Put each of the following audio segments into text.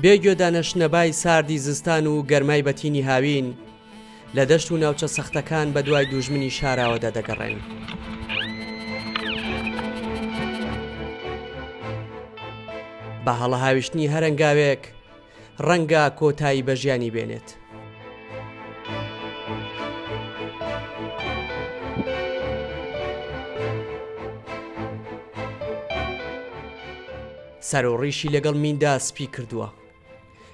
بێ گوێدانە شنەبای ساردی زستان و گەرمای بەتینی هاوین، لە دەشت و ناوچە سەختەکان بە دوای دووژمنی شاراوەدا دەگەڕێن. بە هەڵەهاویشتنی هەر هەنگاوێک، ڕەنگە کۆتایی بە ژیانی بێنێت. سەر و ڕیشی لەگەڵ میندا سپی کردووە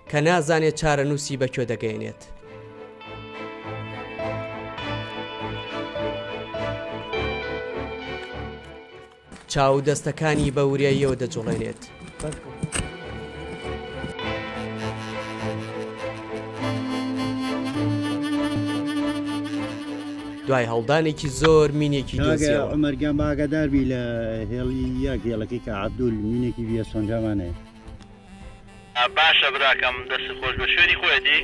کە نازانێت چارەنووسی بە کوێ دەگەیەنێت. چاو و دەستەکانی بە وریاییەوە دەجوڵێنێت. دوای هەوڵدانێکی زۆر مینێکی دۆزیەوە. عومەر گیان با ئاگادار بی لە هێڵی یەک هێڵەکەی کە عەبدول مینێکی ڤی ئێس پەنجامان هەیە. باشە براکەم دەستت خۆش بێت شوێنی خۆیەتی؟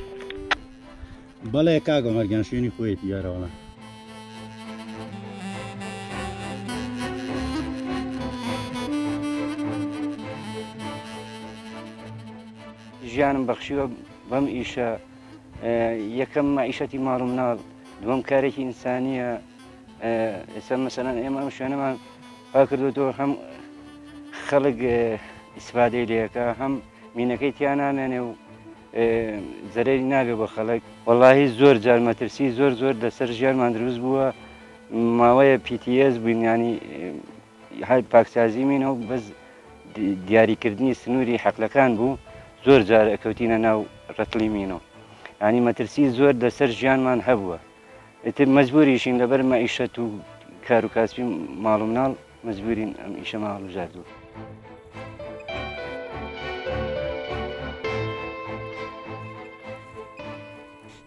بەڵێ کاک عومەر گیان شوێنی خۆیەتی یارەوەڵا. ژیانم بەخشیوە بەم ئیشە یەکەم مەعیشەتی ماڵ و مناڵ دووەم کارێکی ئینسانیە ئێستا مەسەلەن ئێمە ئەم شوێنەمان پاک کردوەوە هەم خەڵک ئیسفادەی لێکە هەم مینەکەی تیا نامێنێ و زەرەری نابێ بۆ خەڵک وەڵاهی زۆر جار مەترسی زۆر زۆر لەسەر ژیانمان دروست بووە ماوەیە PTS بووین ینی هەر پاکسازی مینە و بەس دیاریکردنی سنووری حەقلەکان بوو زۆر جار ئەکەوتینە ناو ڕەتڵی مینۆ ینی مەترسی زۆر لەسەر ژیانمان هەبووە ئیتر مەجبوریشین لەبەر مەعیشەت و کار و کاسبی ماڵ و مناڵ مەجبورین ئەم ئیشەمان هەڵبژاردووە.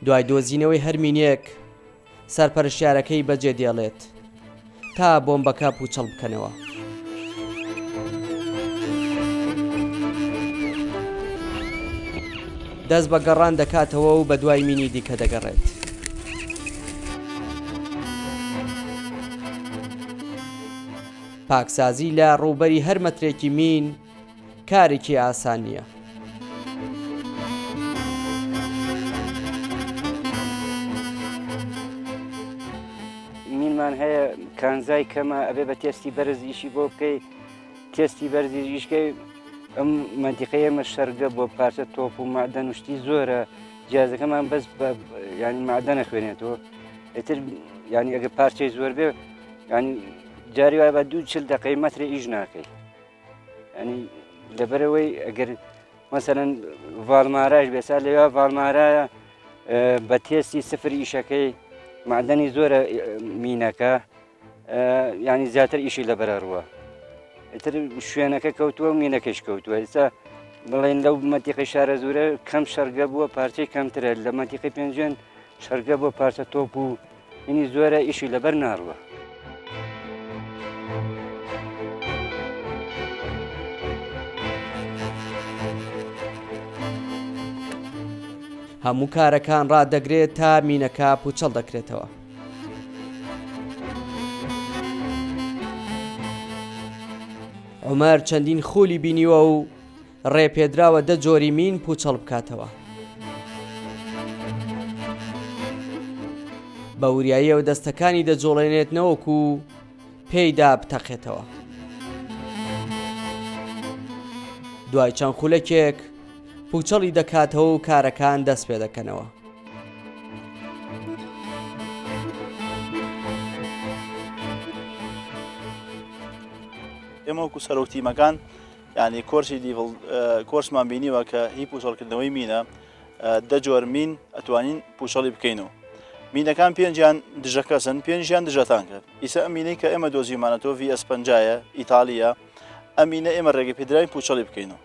دوای دۆزینەوەی هەر مینێک سەرپەرشتیارەکەی بەجێ دێڵێت تا بۆمبەکە پوچەڵ بکەنەوە. دەست بە گەڕان دەکاتەوە و بەدوای مینی دیکە دەگەڕێت. پاکسازی لە ڕووبەری هەر مەترێکی مین کارێکی ئاسان نییە. مینمان هەیە کانزای کەمە ئەبێ بە تێستی بەرز ئیشی بۆ بکەی تێستی بەرزی ئیشکەی ئەم مەنتیقەی ئێمە شەرگە بۆ پارچە تۆپ و مەعدەن و شتی زۆرە جیازەکەمان بەس ینی مەعدەنە خوێنێتەوە ئیتر ینی ئەگە پارچەی زۆر بێ ینی جاری وای بە دوو چل دقەی مەترێ ئیش ناکەی ینی لەبەرەوەی ئەگەر مەسەرەن ڤالماراش بێسا لەوێ ڤالمارایە بە تێستی سفر ئیشەکەی معدەنی زۆرە مینەکە ینی زیاتر ئیشی لەبەرە ڕووە ئیتر شوێنەکە کەوتووە و مینەکەش کەوتووە ئێستا بڵێن لەو مەتیقی شارە زورە کەم شەرگە بووە پارچەی کەمترە لە مەتیقی پێنجوێن شەرگە بۆ پارچە تۆپ و منی زۆرە ئیشی لەبەر ناڕوە. هەموو کارەکان ڕادەگرێت تا مینەکە پوچەڵ دەکرێتەوە. عومەر چەندین خولی بینیوە و ڕێپێدراوە دە جۆری مین پوچەڵ بکاتەوە. بە وریاییەوە دەستەکانی دەجوڵێنێت نەوەکو پێیدا بتەقێتەوە. دوای چەند خولەکێک پوچەڵی دەکاتەوە و کارەکان دەست پێ دەکەنەوە. ئێمە وەکو سەرۆک تیمەکان یانی کۆرسی level کۆرسمان بینیوە کە هی پوچەڵکردنەوەی مینە دە جۆر مین ئەتوانین پوچەڵی بکەین و مینەکان پێنجیان دژەکەسن پێنجیان دژەتان کرد ئیسە ئەم مینەی کە ئێمە دۆزیمانەتەوە VS پەنجایە ئیتالیە ئەم مینە ئێمە ڕێگە پێدراوین پوچەڵی بکەین و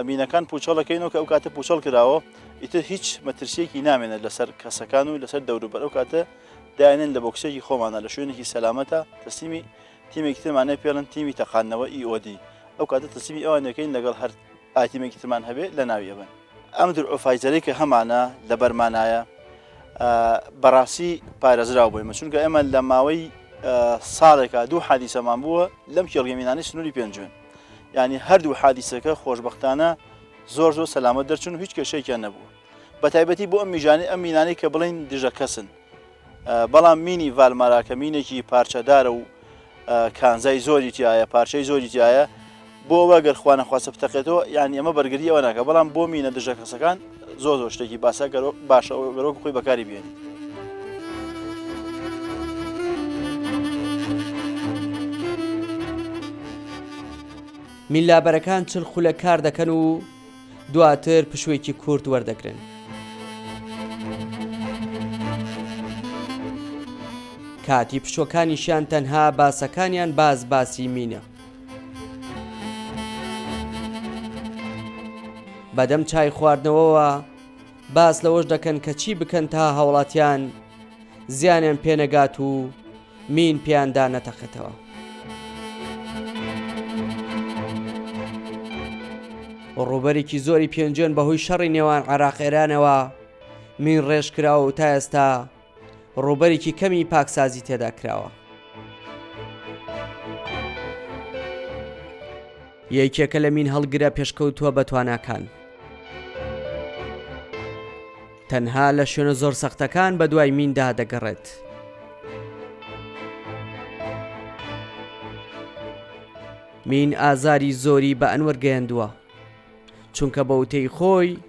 مینەکان پوچەڵەکەین و کە ئەو کاتە پوچەڵ کراوە ئیتر هیچ مەترسیەکی نامێنێت لەسەر کەسەکان و لەسەر دەوروبەر ئەو کاتە داینن لە بۆکسێکی خۆمانە لە شوێنێکی سەلامەتە تەسلیمی تیمێکی ترمان هەیە پێڵن تیمی تەقاندنەوە EOD ئەو کاتە تەسلیمی ئەوان دەکەین لەگەڵ هەر ئایتیمێکی ترمان هەبێ لە ناوی ئەبن. ئەم درع و فایتەرەی کە هەمانە لەبەرمانایە بەڕاستی پارێزراو بوویمە چونکە ئێمە لە ماوەی ساڵێکا دوو حادیسەمان بووە لەم کێڵگەمینانەی سنووری پێنجوێن یعنی هەردوو حادیسەکە خۆشببختانە زۆر زۆر سەلامەت دەرچوون و هیچ کێشەیەکیان نەبووە بە تایبەتی بۆ ئەم میژانەی ئەم مینانەی کە بڵێین دژە کەسن بەڵام مینی ڤالمارا کە مینێکی پارچەدارە و کانزای زۆری تایە پارچەی زۆری تایە بۆ ئەوە گەر خوانەخواستە بتەقێتەوە یعنی ئەمە بەرگری ئەوە ناکە بەڵام بۆ مینە دژە کەسەکان زۆر زۆر شتێکی باسە گەرۆ باشە گەرۆک خۆی بەکاری بێنیت. میلابەرەکان چل خولەک کار دەکەن و دواتر پشوویەکی کورت وەردەگرن. کاتی پشووەکانیشیان تەنها باسەکانیان باس باسی مینە. بەدەم چای خواردنەوەوە باس لەوەش دەکەن کە چی بکەن تا هاوڵاتیان زیانیان پێنەگات و مین پێیاندا نەتەقێتەوە. ڕووبەرێکی زۆری پێنجوێن بەهۆی شەڕی نێوان عێراق ئێرانەوە مین ڕێژ کراوە و تا ئێستا ڕووبەرێکی کەمی پاکسازی تێدا کراوە. یەکێکە لە مین هەڵگرە پێشکەوتووە بەتواناکان. تەنها لە شوێنە زۆر سەختەکان بەدوای میندا دەگەڕێت. مین ئازاری زۆری بە ئەنوەر گەیاندووە، چونکە بە وتەی خۆی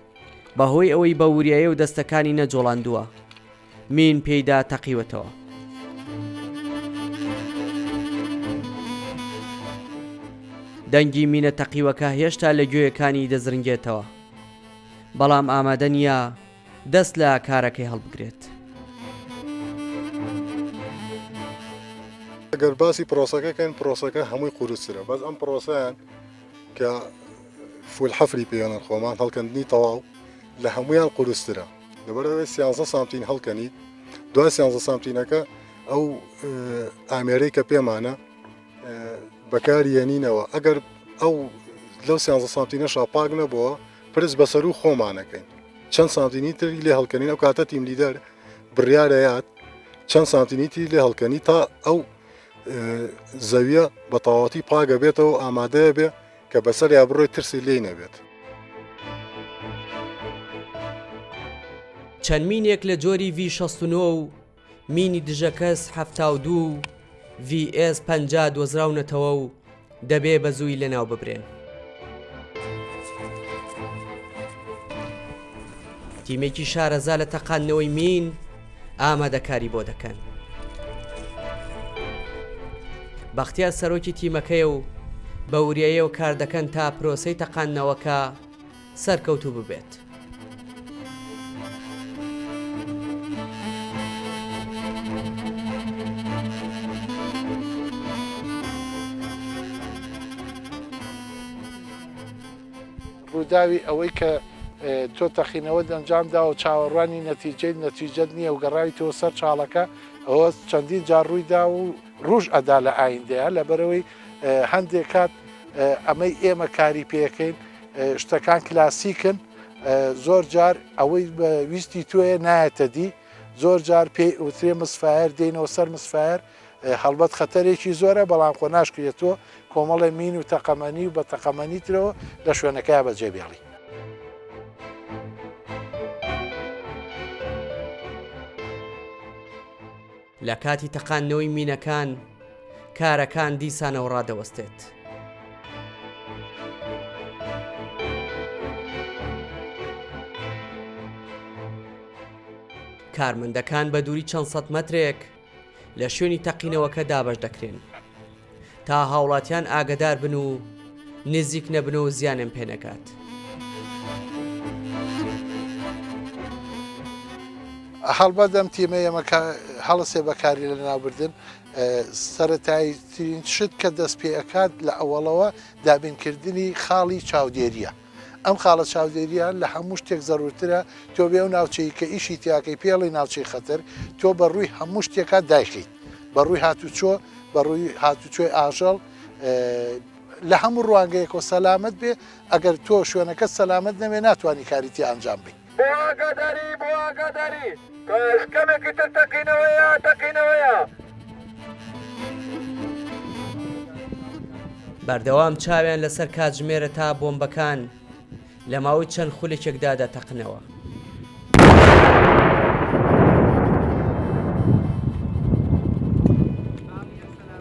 بەهۆی ئەوەی بە وریایی و دەستەکانی نەجوڵاندووە، مین پێیدا تەقیوەتەوە. دەنگی مینە تەقیوەکە هێشتا لە گوێیەکانی دەزرنگێتەوە. بەڵام ئامادە نییە دەست لە کارەکەی هەڵبگرێت. گەر باسی پرۆسەکە کەین پرۆسەکە هەمووی قورسترە بەس ئەم پرۆسەیان کە فول حەفری پێیانن خۆمان هەڵکەندنی تەواو لە هەمویان قورسترە لەبەرەوەی سیانزە سانتین هەڵکەنی دوای سیانزە سانتینەکە ئەو ئامێرەی کە پێمانە بەکاری یەنینەوە ئەگەر ئەو لەو سیانزە سانتینەشا پاک نەبووە پرس بەسەر و خۆمانەکەین چەند سانتینی تری لێ هەڵکەنین ئەو کاتە team leader بڕیارەیات چەند سانتینی تری لێ هەڵکەنی تا ئەو زەویە بە تەواوەتی پاگە بێتەوە ئامادەیە بێ کە بەسەر یا بڕۆی ترسی لێی نەبێت. چەند مینێک لە جۆری V 69 و مینی دژەکەس 72 و VS 50 دۆزراونەتەوە و دەبێ بە زووی لەناو ببرێن. تیمێکی شارەزا لە تەقاندنەوەی مین ئامادەکاری بۆ دەکەن. بەختیار سەرۆکی تیمەکەیە و بە وریاییەوە کار دەکەن تا پرۆسەی تەقاندنەوەکە سەرکەوتوو ببێت. ڕووداوی ئەوەی کە تۆ تەقینەوەت ئەنجام داوە و چاوەڕوانی نەتیجەی نەتیجەت نییە و گەڕاویتەوە سەر چاڵەکە ئەوە چەندین جار ڕووی دا و ڕووش ئەدا لە ئایندەیە لەبەرئەوەی هەندێک کات ئەمەی ئێمە کاری پێکەین شتەکان کلاسیکن زۆر جار ئەوەی بە ویستی تۆیە نایەتە دی زۆر جار پێی ئوترێ misfire دێنەوە سەر misfire هەڵبەت خەتەرێکی زۆرە بەڵام خۆ ناشکرێت تۆ کۆمەڵێ مین و تەقەمەنی و بە تەقەمەنی ترەوە لە شوێنەکەیا بەجێ بێڵی. لە کاتی تەقاندنەوەی مینەکان کارەکان دیسانەوە ڕادەوەستێت. کارمەندەکان بە دووری چەند سەد مەترێک لە شوێنی تەقینەوەکە دابەش دەکرێن تا هاوڵاتیان ئاگدار بن و نزیک نەبن و زیانیان پێ نەگات. هەڵبەت ئەم تیمەی ئێمە کە هەڵسێ بە کاری لەناوبردن سەرەتاییترین شت کە دەست پێ ئەکات لە ئەوەڵەوە دابینکردنی خاڵی چاودێرییە. ئەم خاڵە چاودێرییە لە هەموو شتێک زەروورترە، تۆ بێ ئەو ناوچەی کە ئیشی تیاکەی پێڵی ناوچەی خەتەر، تۆ بە ڕووی هەموو شتێکا دایخەیت، بە ڕووی هاتوچۆ، بە ڕووی هاتوچۆی ئاژەڵ، لە هەموو ڕوانگەیەکەوە سەلامەت بێ، ئەگەر تۆ شوێنەکەت سەلامەت نەبێ ناتوانی کاری تیا ئەنجام بەی. بۆ ئاگاداری بۆ ئاگاداری کاش کەمێکی تر تەقینەوەیە تەقینەوەیە. بەردەوام چاویان لەسەر کاتژمێرە تا بۆمبەکان. لە ماوەی چەند خولێکێکدا دەتەقنەوە.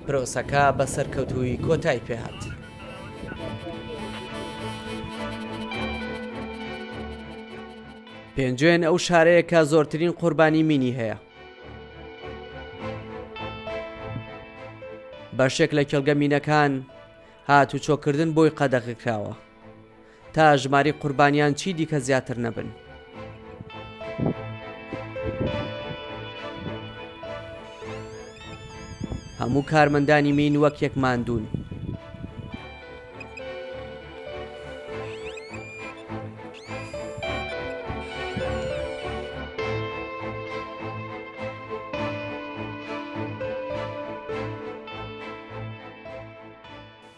پرۆسەکە بە سەرکەوتوویی کۆتای پێهات. پێنجوێن ئەو شارەیە کە زۆرترین قوربانی مینی هەیە. بەشێک لە کێڵگە مینەکان هاتوچۆکردن بۆی قەدەغەکراوە تا ژماری قوربانیان چی دیکە زیاتر نەبن. هەموو کارمەندانی مین وەک یەک ماندوون.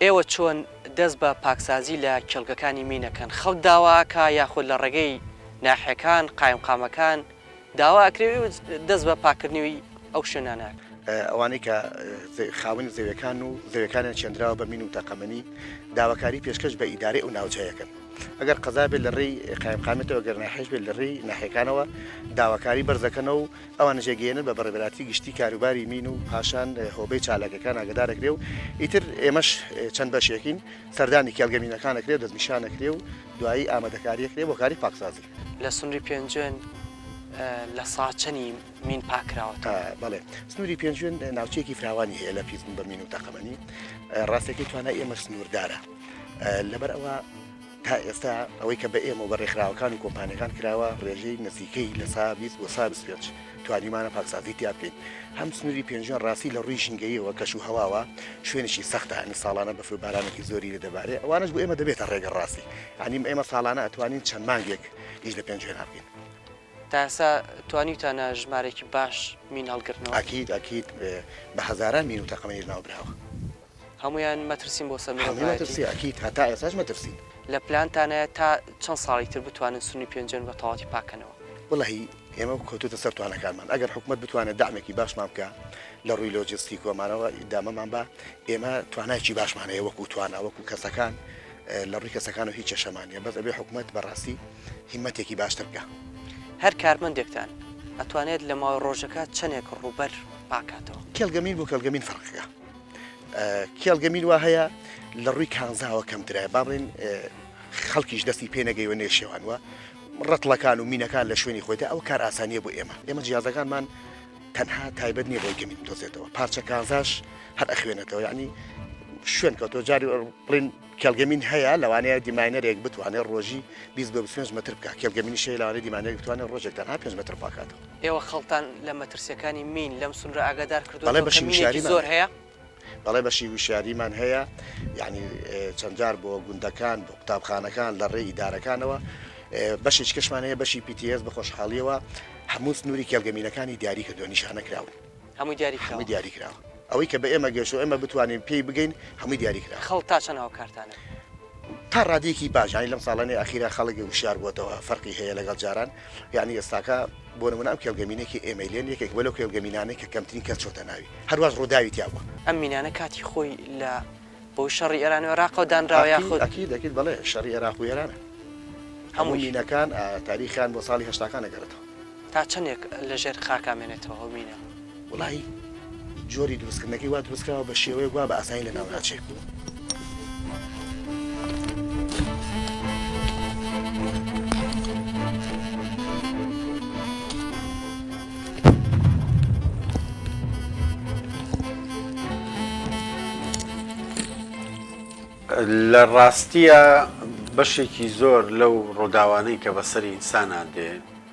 ئێوە چۆن دەست بە پاکسازی لە کێڵگەکانی مین ئەکەن؟ خەڵک داوا ئەکا یاخود لە ڕێگەی ناحیەکان، قایمقامەکان داوا ئەکرێ و ئێوە دەست بە پاککردنەوەی ئەو شوێنانە ئەکەن؟ ئەوانەی کە خاوەنی زەویەکان و زەویەکانیان چێندراوە بە مین و تەقەمەنی داواکاری پێشکەش بە ئیدارەی ئەو ناوچەیەکەن. ئەگەر قەزا بێت لە ڕێی قایمقامیەتەوە گەر ناحیەش بێت لە ڕێی ناحیەکانەوە داواکاری بەرزەکەنەوە و ئەوانیش ئەگەیەنن بە بەڕێوەبەرایەتی گشتی کاروباری مین و پاشان هۆبەی چالاکەکان ئاگادار ئەکرێ و ئیتر ئێمەش چەند بەشێکین سەردانی کێڵگە مینەکان ئەکرێ و دەستنیشان ئەکرێ و دوایی ئامادەکاری ئەکرێ بۆ کاری پاکسازی. لە سنوری پێنجوێن لە سا چەنی مین پاککراوەتەوە؟ بەڵێ سنوری پێنجوێن ناوچەیەکی فراوانی هەیە لە پیسبوون بە مین و تەقەمەنی، ڕاستەکەی توانای ئێمە سنووردارە لەبەر ئەوە تا ئێستا ئەوەی کە بە ئێمە و بە ڕێکخراوەکان و کۆمپانیەکان کراوە ڕێژەی نزیکەی لە سا 20 بۆ سا 25 توانیمانە پاکسازی تیا بکەین هەم سنووری پێنجوێن ڕاستی لە ڕووی ژینگەیەوە کەش و هەواوە شوێنێکی سەختە هەنی ساڵانە بەفر و بارانێکی زۆری لێ دەبارێ ئەوانەش بۆ ئێمە دەبێتە ڕێگە ڕاستی یانی ئێمە ساڵانە ئەتوانین چەند مانگێک ئیش لە پێنجوێنا بکەین. تا ئێستا توانیوتانە ژمارەیەکی باش مین هەڵگرنەوە؟ ئەکید ئەکید بە هەزاران مین و تەقەمەنی لەناو براوە. هەموویان مەترسین بۆ سەر هەمووی مرۆڤایەتی؟ مەترسی ئەکید هەتا ئێستاش مەترسین. لە پلانتانایە تا چەند ساڵی تر بتوانن سنووری پێنجوێن بە تەواوەتی پاک کەنەوە؟ وەڵاهی ئێمە کەوتۆتە سەر تواناکانمان ئەگەر حکومەت بتوانێت دەعمێکی باشمان بکا لە ڕووی لۆجستیک و ئەمانەوە ئیدامەمان با ئێمە توانایەکی باشمان هەیە وەکو توانا وەکو کەسەکان لە ڕووی کەسەکانەوە هیچ کێشەمان نییە بەس ئەبێ حکومەت بەڕاستی هیمەتێکی باشتر بکا. هەر کارمەندێکتان ئەتوانێت لە ماوەی ڕۆژەکە چەنێک ڕووبەر پاکاتەوە؟ کێڵگە مین بۆ کێڵگە مین فەرقەکە کێڵگە مین وا هەیە لە ڕووی کانزاوە کەمترە با بڵێن خەڵکیش دەستی پێ نەگەیوە نێشێوانوە ڕەتڵەکان و مینەکان لە شوێنی خۆیدا ئەوە کار ئاسانیە بۆ ئێمە ئێمە جیازەکانمان تەنها تایبەت نییە بۆی کە مین بدۆزێتەوە پارچە کانزاش هەر ئەخوێنێتەوە یعنی شوێن کەوتەوە جاری بڵین کێڵگە مین هەیە لەوانەیە deminer ێک بتوانێت ڕۆژی 20 بۆ 25 متر بکات کێڵگە مینیش هەیە لەوانەیە deminer ێک بتوانێت ڕۆژێک تەنها 5 متر پاکاتەوە. ئێوە خەڵتان لە مەترسیەکانی مین لەم سنورە ئاگادار بەڵێ کردووەتەوە کە بەشی مینێکی وشیاریمان زۆر هەیە. هەیە؟ بەڵێ بەشی وشیاریمان هەیە یعنی چەند جار بۆ گوندەکان بۆ قوتابخانەکان لە ڕێی ئیدارەکانەوە بەشێکی کەشمان هەیە بەشی PTS بە خۆشحاڵیەوە هەموو سنووری کێڵگە مینەکانی دیاری کردووە نیشانە کراون. هەمووی دیاری کراوە. هەمووی دیاری کراوە. ئەوەی کە بە ئێمە گەیشتووە ئێمە بتوانین پێی بگەین هەمووی دیاری کراوە. خەڵک تا چەند هاوکارتانە؟ تا ڕادەیەکی باش یانی لەم ساڵانەی ئەخیرا خەڵک وشیار بووەتەوە فەرقی هەیە لەگەڵ جاران یانی ئێستاکە بۆ نموونە ئەم کێڵگە مینەی کە ئێمەی لێن یەکێک بووە لەو کێڵگە مینانەی کە کەمترین کەس چۆتە ناوی هەرواش ڕووداوی تیا بووە. ئەم مینانە کاتی خۆی لە بۆ شەڕی ئێران و عێراقەوە دانراوە یاخود؟ ئەکید ئەکید بەڵێ شەڕی عێراق و ئێرانە هەموو مینەکان تاریخیان بۆ ساڵی هەشتاکان ئەگەڕێتەوە. تا چەندێک لە ژێر خاکا مێنێتەوە ئەو مینە؟ وەڵاهی جۆری دروستکردنەکەی وا دروستکراوە بە شێوەیەک وا بە ئاسانی لەناو ناچێ. لە ڕاستییا بەشێکی زۆر لەو ڕووداوانەی کە بەسەر ئینسانا دێ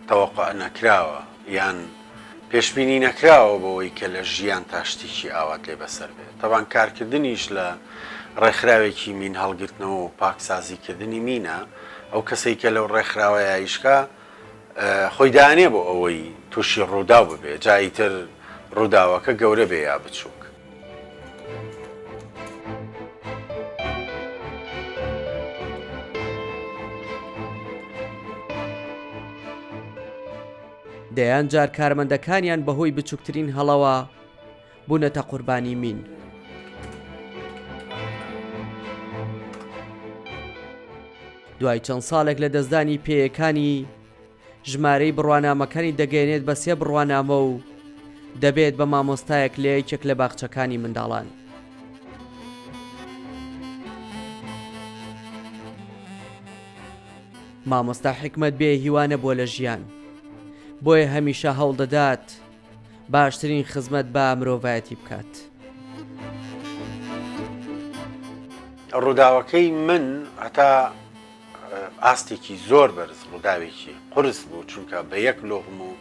تەوەقوع نەکراوە یان پێشبینی نەکراوە بەوەی کە لە ژیان تا شتێکی ئاوات لێ بەسەر بێ تەبان کارکردنیش لە ڕێکخراوێکی مین هەڵگرتنەوە و پاکسازیکردنی مینە ئەو کەسەی کە لەو ڕێکخراوەیە ئیشکا خۆی دانێ بۆ ئەوەی تووشی ڕووداو ببێ جا ئیتر ڕووداوەکە گەورە بێ یا بچووک. دەیان جار کارمەندەکانیان بەهۆی بچووکترین هەڵەوە بوونەتە قوربانی مین. دوای چەند ساڵێک لە دەستدانی پێیەکانی، ژمارەی بڕوانامەکانی دەگەیەنێت بە سێ بڕوانامە و دەبێت بە مامۆستایەک لە یەکێک لە باخچەکانی منداڵان. مامۆستا حیکمەت بێ هیوا نەبووە لە ژیان، بۆیە هەمیشە هەوڵدەدات باشترین خزمەت بە مرۆڤایەتی بکات. ڕووداوەکەی من هەتا ئاستێکی زۆر بەرز ڕووداوێکی قورس بوو، چونکە بە یەک لوغم و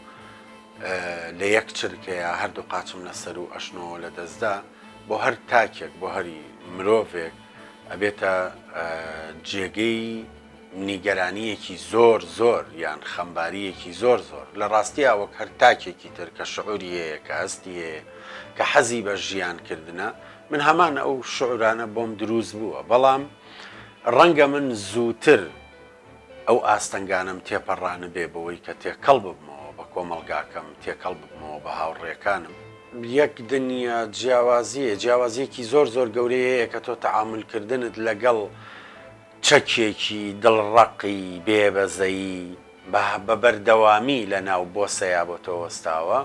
لە یەک چرکەیا هەردوو قاچم لە سەروو ئەژنۆوە لە دەستدا، بۆ هەر تاکێک بۆ هەری مرۆڤێک ئەبێتە جێگەی نیگەرانییەکی زۆر زۆر یان خەمبارییەکی زۆر زۆر. لە ڕاستیا وەک هەر تاکێکی تر کە شعوری هەیە، کە هەستی هەیە، کە حەزی بە ژیان کردنە، من هەمان ئەو شعورانە بۆم دروست بووە، بەڵام ڕەنگە من زووتر ئەو ئاستەنگانەم تێپەڕانبێ بەوەی کە تێکەڵ ببمەوە بە کۆمەڵگاکەم، تێکەڵ ببمەوە بە هاوڕێکانم. یەک دنیا جیاوازییە، جیاوازییەکی زۆر زۆر گەورەی هەیە کە تۆ تەعامول کردنت لەگەڵ چەکێکی دڵڕەقی بێ بەزەیی بە بە بەردەوامی لە ناو بۆسەیا بۆ تۆ وەستاوە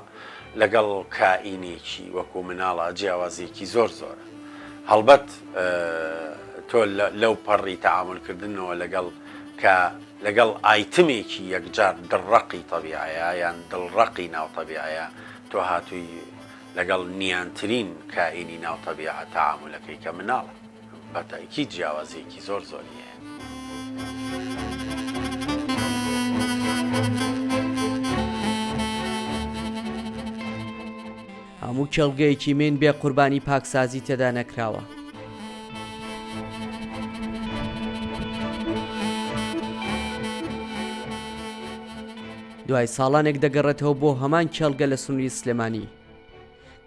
لەگەڵ کائینێکی وەکو مناڵا جیاوازیەکی زۆر زۆرە هەڵبەت تۆ لەو پەڕی تەعامول کردنەوە لەگەڵ کە لەگەڵ ئایتمێکی یەکجار دڵڕەقی تەبیعەیە یان دڵڕەقی ناو تەبیعەیە تۆ هاتووی لەگەڵ نیانترین کائینی ناو تەبیعە تەعامولەکەی کە مناڵە. بە تەئکید جیاوازییەکی زۆر زۆری هەیە. هەموو کێڵگەیەکی مین بێ قوربانی پاکسازی تێدا نەکراوە. دوای ساڵانێک دەگەڕێتەوە بۆ هەمان کێڵگە لە سنووری سلێمانی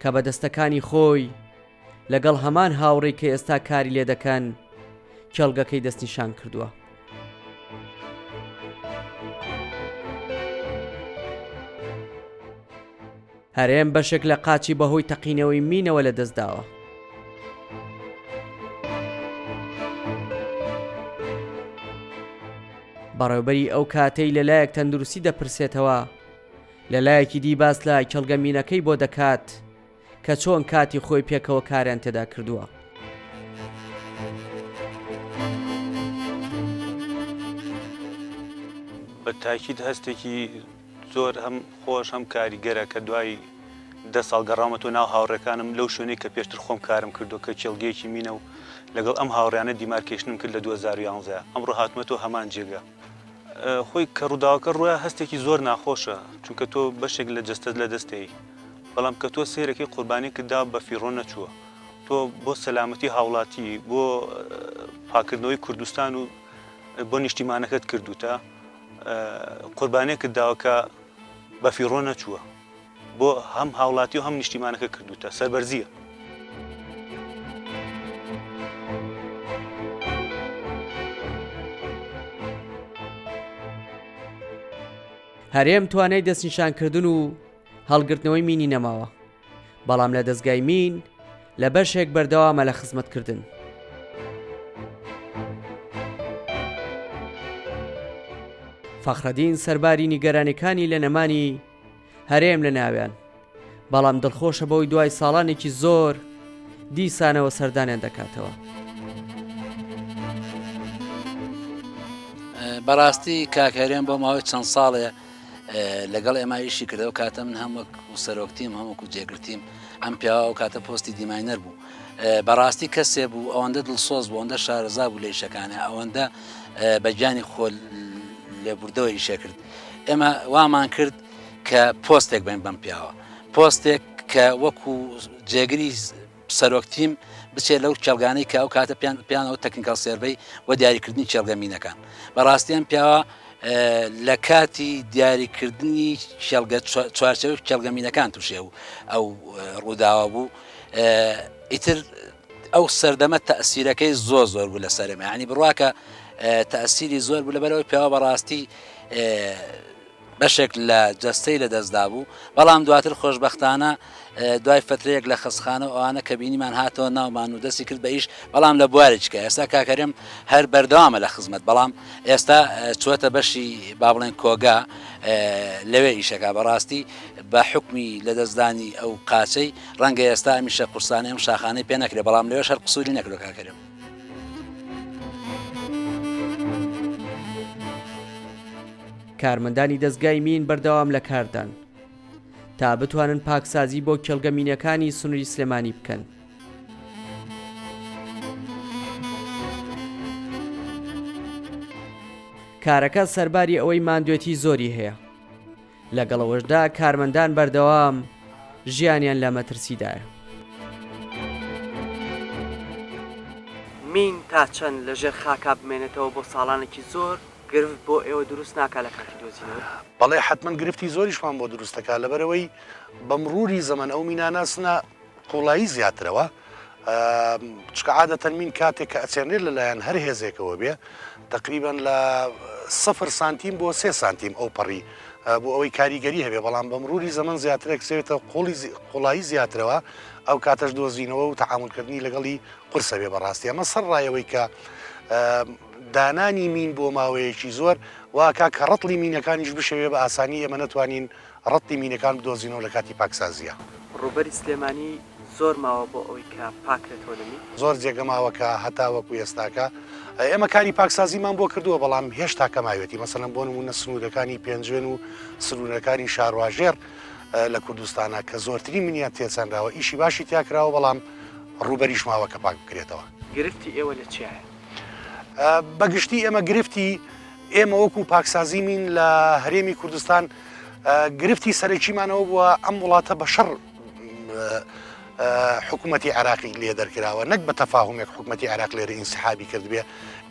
کە بە دەستەکانی خۆی لەگەڵ هەمان هاوڕێی کە ئێستا کاری لێ دەکەن کێڵگەکەی دەستنیشان کردووە. هەرێم بەشێک لە قاچی بەهۆی تەقینەوەی مینەوە لە دەستداوە. بەڕێوبەری ئەو کاتەی لەلایەک تەندروستی دەپرسێتەوە لەلایەکی دی باس لە کێڵگە مینەکەی بۆ دەکات کە چۆن کاتی خۆی پێکەوە کاریان تێدا کردووە. بە تاکید هەستێکی زۆر هەم خۆش هەم کاریگەرە کە دوای دە ساڵ گەڕاومەتەوە ناو هاوڕێکانم لەو شوێنەی کە پێشتر خۆم کارم کردووە کە کێڵگەیەکی مینە و لەگەڵ ئەم هاوڕیانە دیمارکێشنم کرد لە 2011 ئەمڕۆ هاتمەتەوە هەمان جێگە. خۆی کە ڕووداوەکە ڕوویا هەستێکی زۆر ناخۆشە چونکە تۆ بەشێک لە جەستەت لەدەست دێی بەڵام کە تۆ سەیرەکەی قوربانیەکت دا بە فیڕۆ نەچووە تۆ بۆ سەلامەتی هاوڵاتی بۆ پاکردنەوەی کوردستان و بۆ نیشتیمانەکەت کردوتە قوربانیەکت داوە کە بە فیڕۆ نەچووە بۆ هەم هاوڵاتی و هەم نیشتیمانەکە کردوتە سەربەرزیە. هەرێم توانای دەستنیشانکردن و هەڵگرتنەوەی مینی نەماوە، بەڵام لە دەزگای مین لە بەشێک بەردەوامە لە خزمەتکردن. فەخرەدین سەرباری نیگەرانیەکانی لە نەمانی هەرێم لە ناویان، بەڵام دڵخۆشە بەوەی دوای ساڵانێکی زۆر دیسانەوە سەردانیان دەکاتەوە. بەڕاستی کاک هەرێم بۆ ماوەی چەند ساڵێ لەگەڵ ئێمە ئیشی کرد ئەو کاتە من هەم وەک سەرۆک تیم هەم وەکو جێگر تیم ئەم پیاوە ئەو کاتە پۆستی deminer بوو بەڕاستی کەسێ بوو ئەوەندە دڵسۆز بوو ئەوەندە شارەزا بوو لە ئیشەکانە ئەوەندە بە گیانی خۆ لێبوردەوە ئیشێ کرد ئێمە وامان کرد کە پۆستێک بین بەم پیاوە پۆستێک کە وەکو جێگری سەرۆک تیم بچێت لەو کێڵگانەی کە ئەو کاتە پێیان پێیانەوە technical survey بۆ دیاریکردنی کێڵگە مینەکان. بەڕاستی ئەم پیاوە لە کاتی دیاریکردنی کێڵگە چوارچێوەی کێڵگە مینەکان تووشێ و ئەو ڕووداوە بوو ئیتر ئەو سەردەمە تەسیرەکەی زۆر زۆر بوو لە سەرمە ینی بڕواکە تەسیری زۆر بوو لەبەرەوەی پیاوە بەڕاستی. بەشێک لە جەستەی لە دەست دابوو بەڵام دواتر خۆشبەختانە دوای فترەیەک لە خەستخانە و ئەوانە کە بینیمان هاتەوە ناومان و دەستی کرد بە ئیش بەڵام لە بوارێکی کە ئێستا کاک هەرێم هەر بەردەوامە لە خزمەت بەڵام ئێستا چووەتە بەشی با بڵێن کۆگا لەوێ ئیشەکە بەڕاستی بە حکمی لەدەستدانی ئەو قاچەی ڕەنگە ئێستا ئەمیشە قورسانەی ئەم شاخانەی پێ نەکرێ بەڵام لەوێش هەر قسووری نەکردوە کاک هەرێم. کارمەندانی دەزگای مین بەردەوام لە کاردان تا بتوانن پاکسازی بۆ کێڵگە مینەکانی سنووری سلێمانی بکەن. کارەکە سەرباری ئەوەی ماندوێتی زۆری هەیە لەگەڵ ئەوەشدا کارمەندان بەردەوام ژیانیان لە مەترسیدایە. مین تا چەند لە ژێر خاکا بمێنێتەوە بۆ ساڵانێکی زۆر گرفت بۆ ئێوە دروست ناکا لە کاتی دۆزینەوەی؟ بەڵێ حەتمەن گرفتی زۆریشمان بۆ دروست دەکا لەبەرئەوەی بە مروری زەمەن ئەو مینانە ئەچنە قوڵایی زیاترەوە چونکە عادەتەن مین کاتێک کە ئەچێنرێت لەلایەن هەر هێزێکەوە بێ تقریبا لە سفر سانتیم بۆ سێ سانتیم ئەو پەڕی بۆ ئەوەی کاریگەری هەبێ بەڵام بە مروری زەمەن زیاترێک سێتە قوڵی قوڵایی زیاترەوە ئەو کاتەش دۆزینەوە و تەعامولکردنی لەگەڵی قورسە بێ بەڕاستی ئەمە سەر ڕایەوەی کە دانانی مین بۆ ماوەیەکی زۆر واکا کە ڕەتڵی مینەکانیش بشەوێ بە ئاسانی ئێمە نەتوانین ڕەتڵی مینەکان بدۆزینەوە لە کاتی پاکسازییا. ڕووبەری سلێمانی زۆر ماوە بۆ ئەوەی کە پاکرێتەوە لە مین؟ زۆر جێگە ماوە کە هەتا وەکو ئێستاکە ئێمە کاری پاکسازیمان بۆ کردووە بەڵام هێشتاکە ماوێتی مەسەلەن بۆ نموونە سنوورەکانی پێنجوێن و سنوورەکانی شارواژێڕ لە کوردستانا کە زۆرترین مینیان تێچەنراوە ئیشی باشی تیا کراوە بەڵام ڕووبەریش ماوە کە پاک بکرێتەوە. گرفتی ئێوە لە چیایە؟ بە گشتی ئێمە گرفتی ئێمە وەکو پاکسازی مین لە هەرێمی کوردستان گرفتی سەرەکیمانەوە بووە ئەم وڵاتە بە شەڕ حکوومەتی عراقی لێ دەرکراوە نەک بە تەفاهمێک حکوومەتی عراق لێرە ئینسحابی کردبێ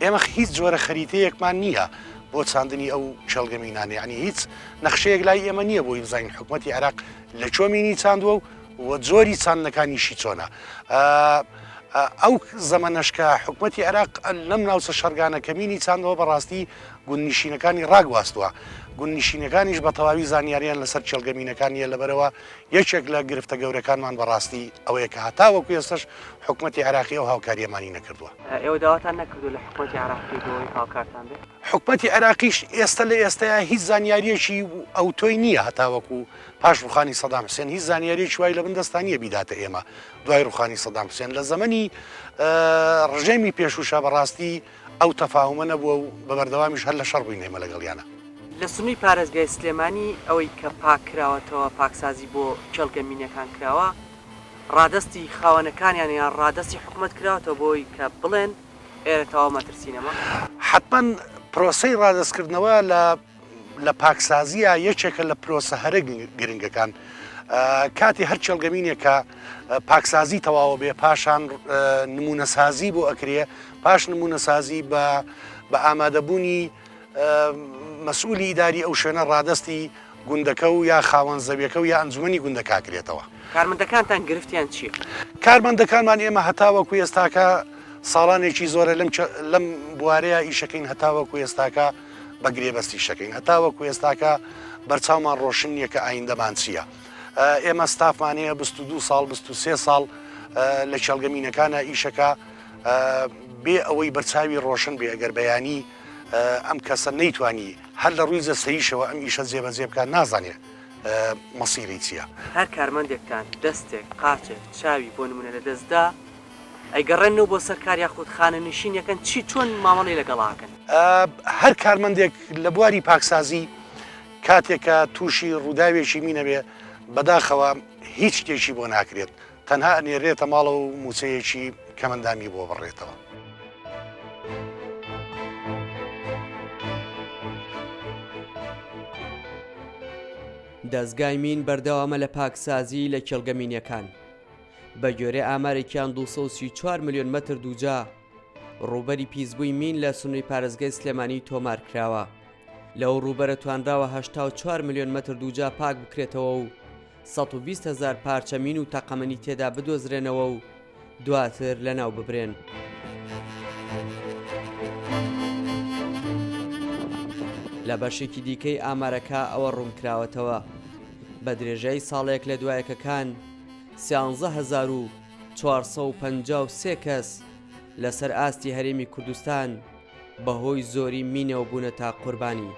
ئێمە هیچ جۆرە خەریتەیەکمان نییە بۆ چاندنی ئەو کێڵگە مینانە یعنی هیچ نەخشەیەک لای ئێمە نییە بۆی بزانین حکوومەتی عراق لە کوێ مینی چاندووە و و جۆری چاندنەکانیشی چۆنە. ئەو زەمەنەش کە حکومەتی عێراق لەم ناوچە شەرگانە کە مینی چاندەوە بەڕاستی گوندنشینەکانی ڕاگواستووە. گوندنشینەکانیش بە تەواوی زانیاریان لەسەر کێڵگە مینەکان نییە لەبەرئەوە یەکێک لە گرفتە گەورەکانمان بەڕاستی ئەوەیە کە هەتاوەکو ئێستەش حکومەتی عێراقی ئەو هاوکارییەمانی نەکردووە. ئێوە داواتان نەکردووە لە حکومەتی عێراقی بۆ ئەوەی هاوکارتان بێت؟ حکومەتی عێراقیش ئێستە لە ئێستەیا هیچ زانیارییەکی ئەوتۆی نییە هەتاوەکو پاش ڕوخانی سەدام حوسێن هیچ زانیاریەکی وای لە بن دەستا نییە بیداتە ئێمە دوای ڕوخانی سەدام حوسێن لە زەمەنی ڕژێمی پێشوشا بەڕاستی ئەو تەفاهومە نەبووە و بە بەردەوامیش هەر لە شەڕ بووین ئێمە لەگەڵیانە. لە سنووی پارێزگای سلێمانی ئەوەی کە پاک کراوەتەوە پاکسازی بۆ کێڵگە مینەکان کراوە ڕادەستی خاوەنەکانیان یان ڕادەستی حکومەت کراوەتەوە بۆی کە بڵێن ئێرە تەواو مەترسی نەما؟ حەتمەن پرۆسەی ڕادەستکردنەوە لە لە پاکسازییا یەکێکە لە پرۆسە هەرە گرنگەکان. کاتی هەر کێڵگەمینێک کە پاکسازی تەواوە بێ پاشان نمونەسازی بۆ ئەکرێ پاش نمونەسازی بە بە ئامادەبوونی مەسئولی ئیداری ئەو شوێنە ڕادەستی گوندەکە و یا خاوەن زەویەکە و یا ئەنجومەنی گوندەکە کرێتەوە. کارمەندەکانتان گرفتیان چییە؟ کارمەندەکانمان ئێمە هەتاوەکو ئێستاکە ساڵانێکی زۆرە لەم لەم بوارەیە ئیشەکەین هەتاوەکو ئێستاکە بە گرێبەست ئیشەکەین هەتاوەکو ئێستاکە بەرچاومان ڕۆشن نییە کە ئایندەمان چییە ئێمە ستافمان هەیە 22 ساڵ 23 ساڵ لە کێڵگە مینەکانە ئیشەکە بێ ئەوەی بەرچاوی ڕۆشن بێ ئەگەر بەیانی ئەم کەسە نەیتوانی هەر لە ڕووی جەستەییشەوە ئەم ئیشە جێبەجێ بکات نازانێ مەسیری چییە. هەر کارمەندێکتان دەستێک، قاچێک، چاوی بۆ نموونە لەدەست دا، ئەیگەڕێننەوە بۆ سەر کار یاخود خانەنشین یەکەن چی چۆن مامەڵەی لەگەڵا ئەکەن؟ هەر کارمەندێک لە بواری پاکسازی کاتێک کە تووشی ڕووداوێکی مینە بێ بەداخەوە هیچ شتێکی بۆ ناکرێت تەنها ئەنێرێتە ماڵەوە و مووچەیەکی کەمەندامی بۆ بڕێتەوە. دەزگای مین بەردەوامە لە پاکسازی لە کێڵگە مینیەکان. بەگوێرەی ئامارێکیان 234 ملیۆن مەتر دووجا ڕووبەری پیسبووی مین لە سنووری پارێزگای سلێمانی تۆمار کراوە. لەو ڕووبەرە توانراوە 84 ملیۆن مەتر دووجا پاک بکرێتەوە و 120 هەزار پارچە مین و تەقەمەنی تێدا بدۆزرێنەوە و دواتر لەناو ببرێن. لە بەشێکی دیکەی ئامارەکە ئەوە ڕوونکراوەتەوە، بە درێژای ساڵێک لە دوایەکەکان 13453 کەس لەسەر ئاستی هەرێمی کوردستان بەهۆی زۆری مینەوە بوونەتە قوربانی.